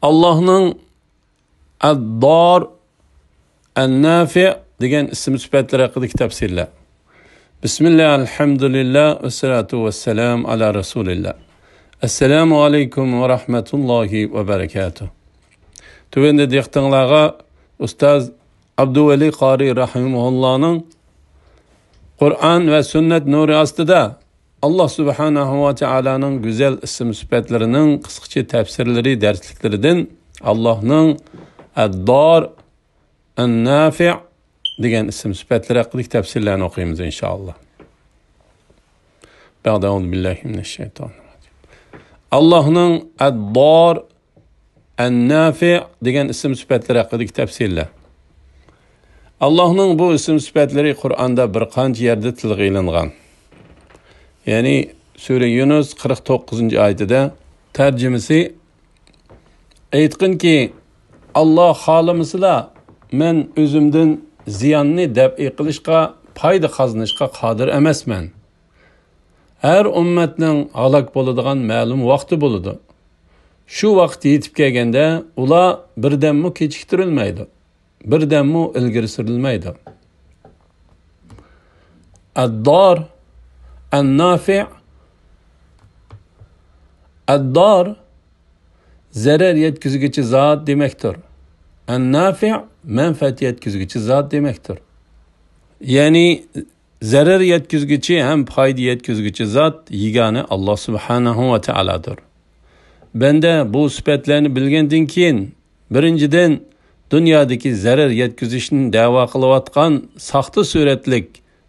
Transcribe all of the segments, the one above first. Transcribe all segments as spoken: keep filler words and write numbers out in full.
ئاللاھنىڭ ئەددار، ئەننافىئ دېگەن ئىسىم سۈپەتلىرى ھەققىدىكى تەپسىرلەر. بىسمىللا، ئەلھەمدۇلىللا، ۋەسسالاتۇ ۋەسسالامۇ ئالا رەسۇلىللا. ئەسسالامۇ ئەلەيكۇم ۋە رەھمەتۇللاھى ۋە بەرەكاتۇھ. تۆۋەندە دىققىتىڭلارغا ئۇستاز ئابدۇۋەلى قارىي رەھىمەھۇللانىڭ قۇرئان ۋە سۈننەت نۇرى ئاستىدا ئاللاھ سۇبھانەھۇ ۋە تائالانىڭ گۈزەل ئىسىم سۈپەتلىرىنىڭ قىسقىچە تەپسىرلىرى دەرسلىكلىرىدىن ئاللاھنىڭ ئەددار، ئەننافىئ دېگەن ئىسىم سۈپەتلىرى ھەققىدىكى تەپسىرلەرنى ئوقۇيمىز، ئىنشائاللاھ. بەئدە، ئەئۇزۇ بىللاھى مىنەششەيتانىررەجىم. ئاللاھنىڭ ئەددار، ئەننافىئ دېگەن ئىسىم سۈپەتلىرى ھەققىدىكى تەپسىرلەر. ئاللاھنىڭ بۇ ئىسىم سۈپەتلىرى قۇرئاندا بىر قانچە يەردە تىلغا ئېلىنغان. يەنى سۈرە يۇنۇس قىرىق توققۇزىنچى ئايىتىدە، تەرجىمىسى: ئېيتقىنكى، ئاللاھ خالىمىسىلا، مەن ئۆزۈمدىن زىياننى دەپئى قىلىشقا، پايدا قازىنىشقا قادىر ئەمەسمەن. ھەر ئۈممەتنىڭ ھالاك بولىدىغان مەلۇم ۋاقتى بولىدۇ. شۇ ۋاقىت يېتىپ كەلگەندە، ئۇلار بىردەممۇ كېچىكتۈرۈلمەيدۇ، بىردەممۇ ئىلگىرى سۈرۈلمەيدۇ. ئەددار، ئەننافىئ. ئەددار زەرەر يەتكۈزگۈچى زات دېمەكتۇر. ئەننافىئ مەنپەئەت يەتكۈزگۈچى زات دېمەكتۇر. يەنى زەرەر يەتكۈزگۈچى ھەم پايدا يەتكۈزگۈچى زات يېگانە ئاللاھ سۇبھانەھۇ ۋە تائالادۇر. بەندە بۇ سۈپەتلەرنى بىلگەندىن كېيىن، بىرىنچىدىن، دۇنيادىكى زەرەر يەتكۈزۈشنى دەۋا قىلىۋاتقان ساختا سۈرەتلىك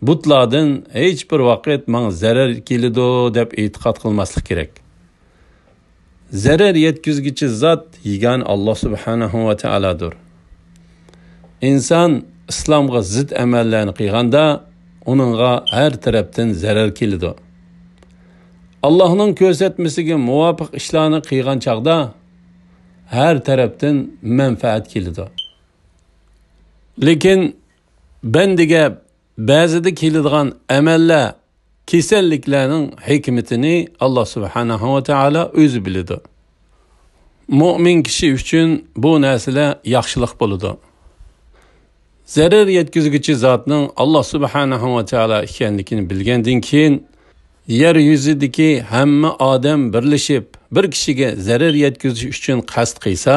بۇتلاردىن ھېچ بىر ۋاقىت ماڭا زەرەر كېلىدۇ دەپ ئېتىقاد قىلماسلىق كېرەك. زەرەر يەتكۈزگۈچى زات يېگانە ئاللاھ سۇبھانەھۇ ۋە تائالادۇر. ئىنسان ئىسلامغا زىت ئەمەللەرنى قىلغاندا، ئۇنىڭغا ھەر تەرەپتىن زەرەر كېلىدۇ. ئاللاھنىڭ كۆرسەتمىسىگە مۇۋاپىق ئىشلارنى قىلغان چاغدا، ھەر تەرەپتىن مەنپەئەت كېلىدۇ. لېكىن بەندىگە بەزىدە كېلىدىغان ئەمەللەر، كېسەللىكلەرنىڭ ھېكمىتىنى ئاللاھ سۇبھانەھۇ ۋە تائالا ئۆزى بىلىدۇ. مۆمىن كىشى ئۈچۈن بۇ نەرسىلەر ياخشىلىق بولىدۇ. زەرەر يەتكۈزگۈچى زاتنىڭ ئاللاھ سۇبھانەھۇ ۋە تائالا ئىكەنلىكىنى بىلگەندىن كېيىن، يەر يۈزىدىكى ھەممە ئادەم بىرلىشىپ، بىر كىشىگە زەرەر يەتكۈزۈش ئۈچۈن قەست قىلسا،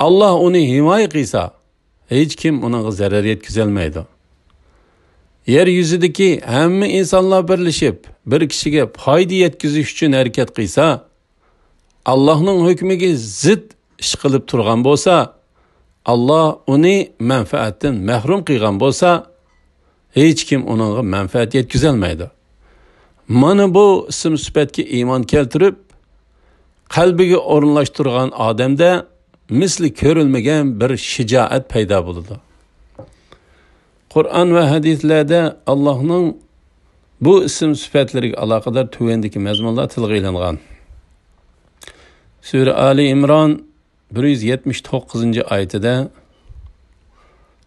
ئاللاھ ئۇنى ھىمايە قىلسا، ھېچكىم ئۇنىڭغا زەرەر يەتكۈزەلمەيدۇ. يەر يۈزىدىكى ھەممە ئىنسانلار بىرلىشىپ، بىر كىشىگە پايدا يەتكۈزۈش ئۈچۈن ھەرىكەت قىلسا، ئاللاھنىڭ ھۆكمىگە زىت ئىش قىلىپ تۇرغان بولسا، ئاللاھ ئۇنى مەنپەئەتتىن مەھرۇم قىلغان بولسا، ھېچكىم ئۇنىڭغا مەنپەئەت يەتكۈزەلمەيدۇ. مانا بۇ ئىسىم سۈپەتكە ئىمان كەلتۈرۈپ، قەلبىگە ئورۇنلاشتۇرغان ئادەمدە مىسلى كۆرۈلمىگەن بىر شىجائەت پەيدا بولىدۇ. قۇرئان ۋە ھەدىسلەردە ئاللاھنىڭ بۇ ئىسىم سۈپەتلىرىگە ئالاقىدار تۆۋەندىكى مەزمۇنلار تىلغا ئېلىنغان. سۈرە ئالى ئىمران بىر يۈز يەتمىش توققۇزىنچى ئايىتىدە،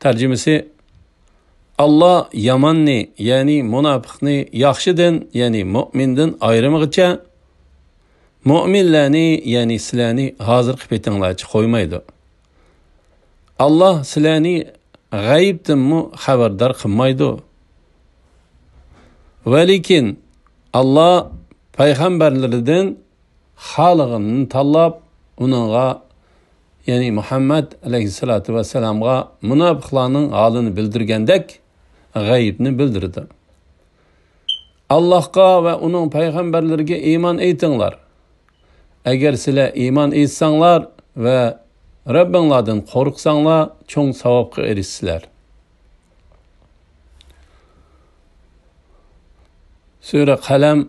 تەرجىمىسى: ئاللاھ ياماننى، يەنى مۇناپىقنى ياخشىدىن، يەنى مۆمىندىن ئايرىمىغىچە، مۆمىنلەرنى، يەنى سىلەرنى ھازىرقى پېتىڭلارچە قويمايدۇ. ئاللاھ سىلەرنى غەيىبتىنمۇ خەۋەردار قىلمايدۇ. ۋەلىكىن ئاللاھ پەيغەمبەرلىرىدىن خالىغىنىنى تاللاپ، ئۇنىڭغا، يەنى مۇھەممەد ئەلەيھىسسالاتۇ ۋەسسالامغا مۇناپىقلارنىڭ ھالىنى بىلدۈرگەندەك غەيىبنى بىلدۈرىدۇ. ئاللاھقا ۋە ئۇنىڭ پەيغەمبەرلىرىگە ئىمان ئېيتىڭلار. ئەگەر سىلەر ئىمان ئېيتساڭلار ۋە رەببىڭلاردىن قورقساڭلار، چوڭ ساۋابقا ئېرىشىسىلەر. سۈرە قەلەم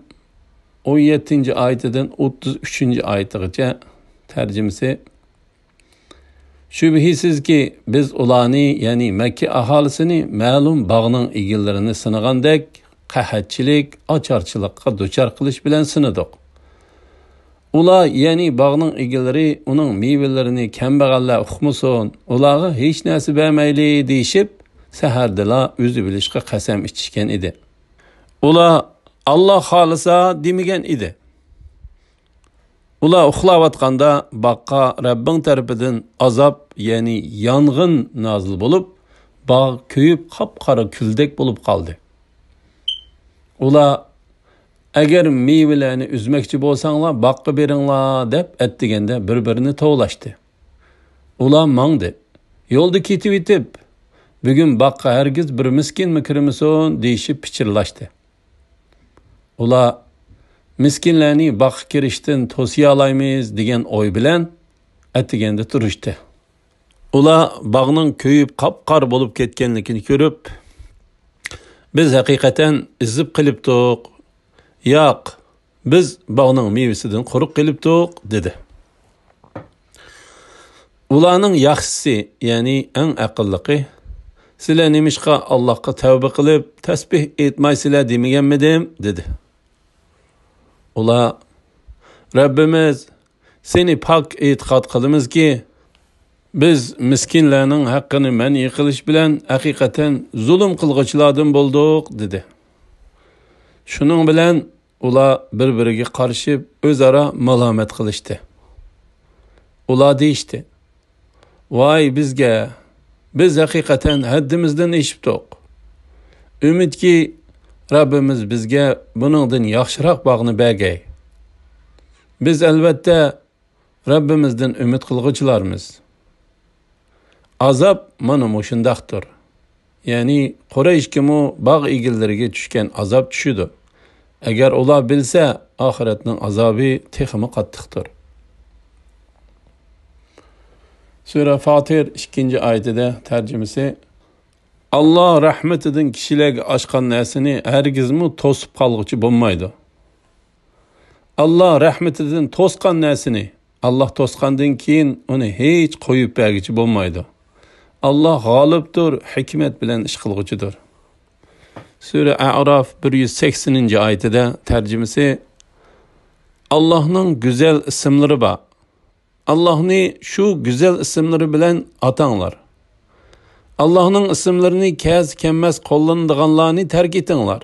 ئون يەتتىنچى ئايىتىدىن ئوتتۇز ئۈچىنچى ئايىتىغىچە. تەرجىمىسى: شۈبھىسىزكى، بىز ئۇلارنى، يەنى مەككە ئاھالىسىنى مەلۇم باغنىڭ ئىگىلىرىنى سىنىغاندەك قەھەتچىلىك، ئاچارچىلىققا دۇچار قىلىش بىلەن سىنىدۇق. ئۇلار، يەنى باغنىڭ ئىگىلىرى، ئۇنىڭ مېۋىلىرىنى كەمبەغەللەر ئۇقمىسۇن، ئۇلارغا ھېچ نەرسە بەرمەيلى دېيىشىپ، سەھەردىلا ئۆزى بىلىشقا قەسەم ئىچىشكەن ئىدى. ئۇلار، ئاللاھ خالىسا دېمىگەن ئىدى. ئۇلار ئۇخلاۋاتقاندا باغقا رەببىڭ تەرىپىدىن ئازاب، يەنى يانغىن نازىل بولۇپ، باغ كۆيۈپ قاپقارا كۈلدەك بولۇپ قالدى. ئۇلار، «ئەگەر مېۋىلەرنى ئۈزمەكچى بولساڭلار، باغقا بېرىڭلار» دەپ ئەتىگەندە بىر-بىرىنى توۋلاشتى. ئۇلار ماڭدى. يولدا كېتىۋېتىپ، «بۈگۈن باغقا ھەرگىز بىر مىسكىنمۇ كىرمىسۇن» دېيىشىپ پىچىرلاشتى. ئۇلار، «مىسكىنلەرنى باغقا كىرىشتىن توسىيالايمىز» دېگەن ئوي بىلەن ئەتىگەندە تۇرۇشتى. ئۇلار باغنىڭ كۆيۈپ قاپقارا بولۇپ كەتكەنلىكىنى كۆرۈپ، «بىز ھەقىقەتەن ئېزىپ قېلىپتۇق. ياق، بىز باغنىڭ مېۋىسىدىن قۇرۇق قېلىپتۇق» دېدى. ئۇلارنىڭ ياخشىسى، يەنى ئەڭ ئەقىللىقى، «سىلەر نېمىشقا ئاللاھقا تەۋبە قىلىپ، تەسبىھ ئېيتمايسىلەر دېمىگەنمىدىم؟» دېدى. ئۇلار، «رەببىمىز، سېنى پاك ئېتىقاد قىلىمىزكى، بىز مىسكىنلەرنىڭ ھەققىنى مەنئى قىلىش بىلەن ھەقىقەتەن زۇلۇم قىلغۇچىلاردىن بولدۇق» دېدى. شۇنىڭ بىلەن ئۇلار بىر-بىرىگە قارىشىپ، ئۆزئارا مالامەت قىلىشتى. ئۇلار دېيىشتى، «ۋاي بىزگە! بىز ھەقىقەتەن ھەددىمىزدىن ئېشىپتۇق. ئۈمىدكى، رەببىمىز بىزگە بۇنىڭدىن ياخشىراق باغنى بەرگەي. بىز ئەلۋەتتە رەببىمىزدىن ئۈمىد قىلغۇچىلارمىز. ئازاب مانا مۇشۇنداقتۇر.» يەنى قۇرەيشكىمۇ باغ ئىگىلىرىگە چۈشكەن ئازاب چۈشىدۇ. ئەگەر ئۇلار بىلسە، ئاخىرەتنىڭ ئازابى تېخىمۇ قاتتىقتۇر. سۈرە فاتىر ئىككىنچى ئايىتىدە، تەرجىمىسى، ئاللا رەھمىتىدىن كىشىلەرگە ئاچقان نەرسىنى ھەرگىزمۇ توسۇپ قالغۇچى بولمايدۇ. ئاللا رەھمىتىدىن توسقان نەرسىنى، ئاللا توسقاندىن كېيىن ئۇنى ھېچ قويۇپ بەرگۈچى بولمايدۇ. ئاللا غالىبتۇر، ھېكمەت بىلەن ئىش قىلغۇچىدۇر. سۈرە ئەئراف بىر يۈز سەكسىنىنچى ئايىتىدە، تەرجىمىسى، ئاللانىڭ گۈزەل ئىسىملىرى بار. ئاللانى شۇ گۈزەل ئىسىملىرى بىلەن ئاتاڭلار. ئاللانىڭ ئىسىملىرىنى كەس-كەممەس قوللىنىدىغانلارنى تەرك ئېتىڭلار.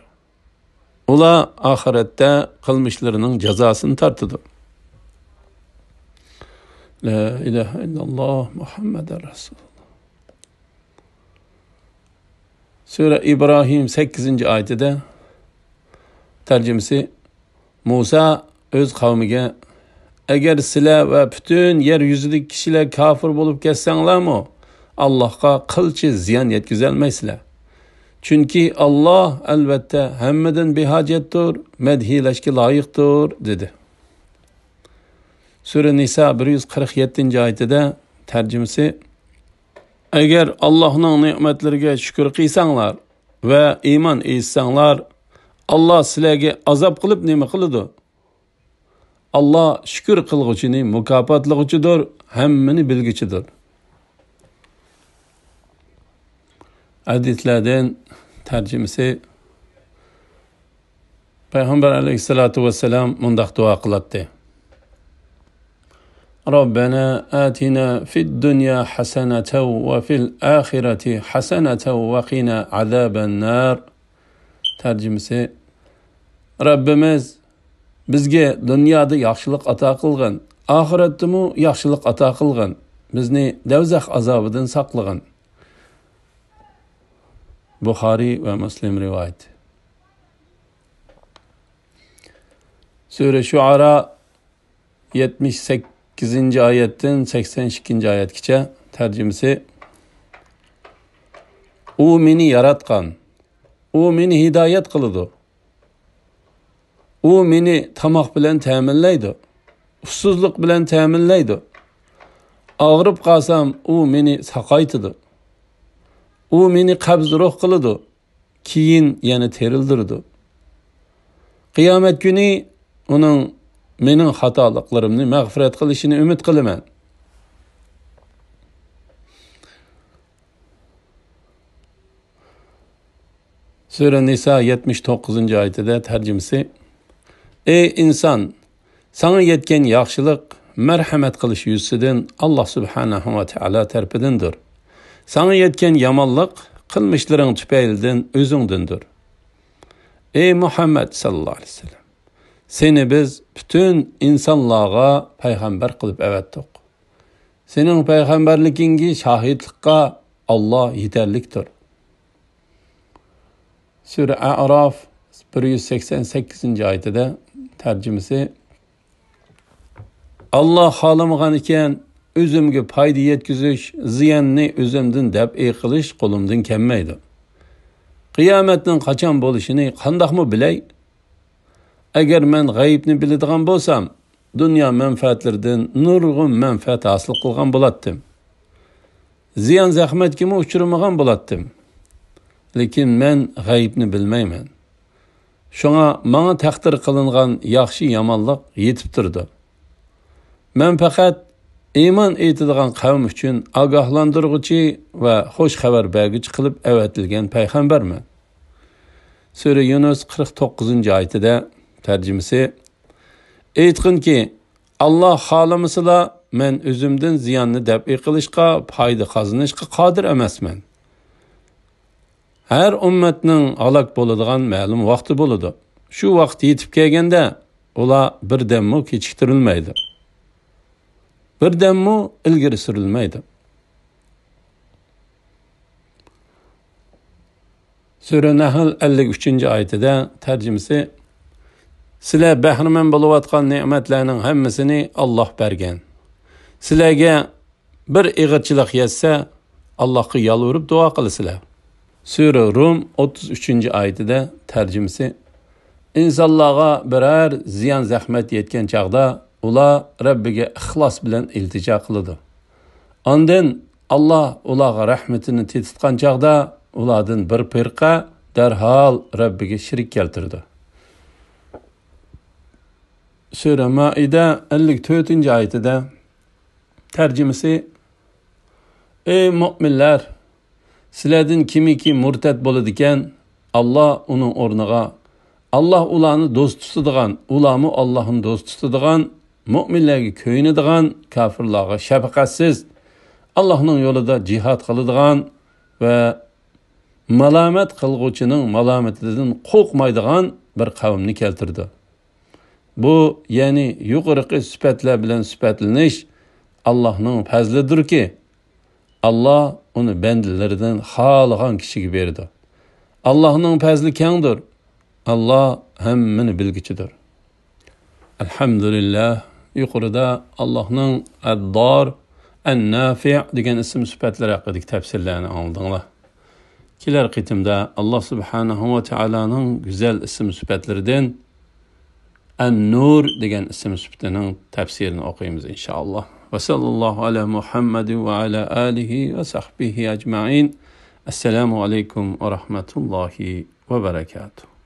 ئۇلار ئاخىرەتتە قىلمىشلىرىنىڭ جازاسىنى تارتىدۇ. لا ئىلاھە ئىللاللا مۇھەممەدۇر رەسۇلۇللا. سۈرە ئىبراھىم سەككىزىنچى ئايىتىدە، تەرجىمىسى، مۇسا ئۆز قەۋمىگە، ئەگەر سىلەر ۋە پۈتۈن يەر يۈزىدىكى كىشىلەر كاپىر بولۇپ كەتسەڭلارمۇ، ئاللاھقا قىلچە زىيان يەتكۈزەلمەيسىلەر. چۈنكى ئاللاھ ئەلۋەتتە ھەممىدىن بىھاجەتتۇر، مەدھىيلەشكە لايىقتۇر، دېدى. سۈرە نىسا بىر يۈز قىرىق يەتتىنچى ئايىتىدە، تەرجىمىسى، ئەگەر ئاللاھنىڭ نېمەتلىرىگە شۈكۈر قىلساڭلار ۋە ئىمان ئېيتساڭلار، ئاللاھ سىلەرگە ئازاب قىلىپ نېمە قىلىدۇ؟ ئاللاھ شۈكۈر قىلغۇچىنى مۇكاپاتلىغۇچىدۇر، ھەممىنى بىلگۈچىدۇر. ھەدىسلەردىن تەرجىمىسى، پەيغەمبەر ئەلەيھىسسالاتۇ ۋەسسالام مۇنداق دۇئا قىلاتتى: ربنا آتنا في الدنيا حسنة وفي الآخرة حسنة وقنا عذاب النار. تەرجىمىسى، رەببىمىز، بىزگە دۇنيادا ياخشىلىق ئاتا قىلغىن، ئاخىرەتتىمۇ ياخشىلىق ئاتا قىلغىن، بىزنى دەۋزەخ ئازابىدىن ساقلىغىن. بۇخارىي ۋە مۇسلىم رىۋايىتى. سۈرە شۇئارا يەتمىش سەككىزىنچى ئايەتتىن سەكسەن ئىككىنچى ئايەتكىچە. تەرجىمىسى، ئۇ مېنى ياراتقان، ئۇ مېنى ھىدايەت قىلىدۇ. ئۇ مېنى تاماق بىلەن تەمىنلەيدۇ، ئۇسسۇزلۇق بىلەن تەمىنلەيدۇ. ئاغرىپ قالسام، ئۇ مېنى ساقايتىدۇ. ئۇ مېنى قەبزى روھ قىلىدۇ، كېيىن يەنە تىرىلدۈرىدۇ. قىيامەت كۈنى ئۇنىڭ مېنىڭ خاتالىقلىرىمنى مەغپىرەت قىلىشىنى ئۈمىد قىلىمەن. سۈرە نىسا يەتمىش توققۇزىنچى ئايىتىدە، تەرجىمىسى، ئەي ئىنسان، ساڭا يەتكەن ياخشىلىق مەرھەمەت قىلىش يۈزىسىدىن ئاللاھ سۇبھانەھۇ ۋە تائالا تەرىپىدىندۇر. ساڭا يەتكەن يامانلىق قىلمىشلىرىڭ تۈپەيلىدىن ئۆزۈڭدىندۇر. ئەي مۇھەممەد ساللاللاھۇ ئەلەيھى ۋەسەللەم، سېنى بىز پۈتۈن ئىنسانلارغا پەيغەمبەر قىلىپ ئەۋەتتۇق. سېنىڭ پەيغەمبەرلىكىڭگە شاھىتلىققا ئاللا يېتەرلىكتۇر. سۈرە ئەئراف بىر يۈز سەكسەن سەككىزىنچى ئايىتىدە، تەرجىمىسى، ئاللا خالىمىغان ئىكەن، ئۆزۈمگە پايدا يەتكۈزۈش، زىياننى ئۆزۈمدىن دەپئى قىلىش قولۇمدىن كەلمەيدۇ. قىيامەتنىڭ قاچان بولۇشىنى قانداقمۇ بىلەي؟ ئەگەر مەن غەيىبنى بىلىدىغان بولسام، دۇنيا مەنپەئەتلىرىدىن نۇرغۇن مەنپەئەت ھاسىل قىلغان بولاتتىم. زىيان زەخمەتكىمۇ ئۇچرىمىغان بولاتتىم. لېكىن مەن غەيىبنى بىلمەيمەن. شۇڭا ماڭا تەقدىر قىلىنغان ياخشى يامانلىق يېتىپ تۇرىدۇ. مەن پەقەت ئىمان ئېيتىدىغان قەۋم ئۈچۈن ئاگاھلاندۇرغۇچى ۋە خۇش خەۋەر بەرگۈچى قىلىپ ئەۋەتىلگەن پەيغەمبەرمەن. سۈرە يۇنۇس قىرىق توققۇزىنچى ئايىتىدە، تەرجىمىسى، ئېيتقىنكى، ئاللا خالىمىسىلا، مەن ئۆزۈمدىن زىياننى دەپئى قىلىشقا، پايدا قازىنىشقا قادىر ئەمەسمەن. ھەر ئۈممەتنىڭ ھالاك بولىدىغان مەلۇم ۋاقتى بولىدۇ. شۇ ۋاقىت يېتىپ كەلگەندە، ئۇلار بىردەممۇ كېچىكتۈرۈلمەيدۇ. بىردەممۇ ئىلگىرى سۈرۈلمەيدۇ. سۈرە نەھل ئەللىك ئۈچىنچى ئايىتىدە، تەرجىمىسى، سىلەر بەھرىمەن بولۇۋاتقان نېمەتلەرنىڭ ھەممىسىنى ئاللا بەرگەن. سىلەرگە بىر ئېغىرچىلىق يەتسە، ئاللاغا يالۋۇرۇپ دۇئا قىلىسىلەر. سۈرە رۇم ئوتتۇز ئۈچىنچى ئايىتىدە، تەرجىمىسى، ئىنسانلارغا بىرەر زىيان زەخمەت يەتكەن چاغدا ئۇلار رەببىگە ئىخلاس بىلەن ئىلتىجا قىلىدۇ. ئاندىن ئاللا ئۇلارغا رەھمىتىنى تېتىتقان چاغدا ئۇلاردىن بىر پىرقە دەرھال رەببىگە شېرىك كەلتۈرىدۇ. سۈرە مائىدە ئەللىك تۆتىنچى ئايىتىدە، تەرجىمىسى، ئەي مۆمىنلەر! سىلەردىن كىمكى مۇرتەت بولىدىكەن، ئاللا ئۇنىڭ ئورنىغا، ئاللا ئۇلارنى دوست تۇتىدىغان، ئۇلارمۇ ئاللانى دوست تۇتىدىغان، مۆمىنلەرگە كۆيۈنىدىغان، كاپىرلارغا شەپقەتسىز، ئاللانىڭ يولىدا جىھاد قىلىدىغان ۋە مالامەت قىلغۇچىنىڭ مالامىتىدىن قورقمايدىغان بىر قەۋمنى كەلتۈرىدۇ. بۇ، يەنى يۇقىرىقى سۈپەتلەر بىلەن سۈپەتلىنىش ئاللاھنىڭ پەزلىدۇركى، ئاللا ئۇنى بەندىلىرىدىن خالىغان كىشىگە بېرىدۇ. ئاللاھنىڭ پەزلى كەڭدۇر. ئاللا ھەممىنى بىلگۈچىدۇر. ئەلھەمدۇلىللاھ، يۇقىرىدا ئاللاھنىڭ ئەددار، ئەننافىئ دېگەن ئىسىم سۈپەتلىرى ھەققىدىكى تەپسىرلەرنى ئاڭلىدىڭلار. كېلەر قېتىمدا ئاللا سۇبھانەھۇ ۋە تائالانىڭ گۈزەل ئىسىم سۈپەتلىرىدىن ئەن-نۇر دېگەن ئىسىم سۈپىتىنىڭ تەپسىرىنى ئوقۇيمىز، ئىنشائاللا. ۋە سەللاللاھۇ ئەلا مۇھەممەدىن ۋە ئەلا ئالىھى ۋە سەھبىھى ئەجمەئىن. ئەسسالامۇ ئەلەيكۇم ۋە رەھمەتۇللاھى ۋە بەرەكاتۇھ.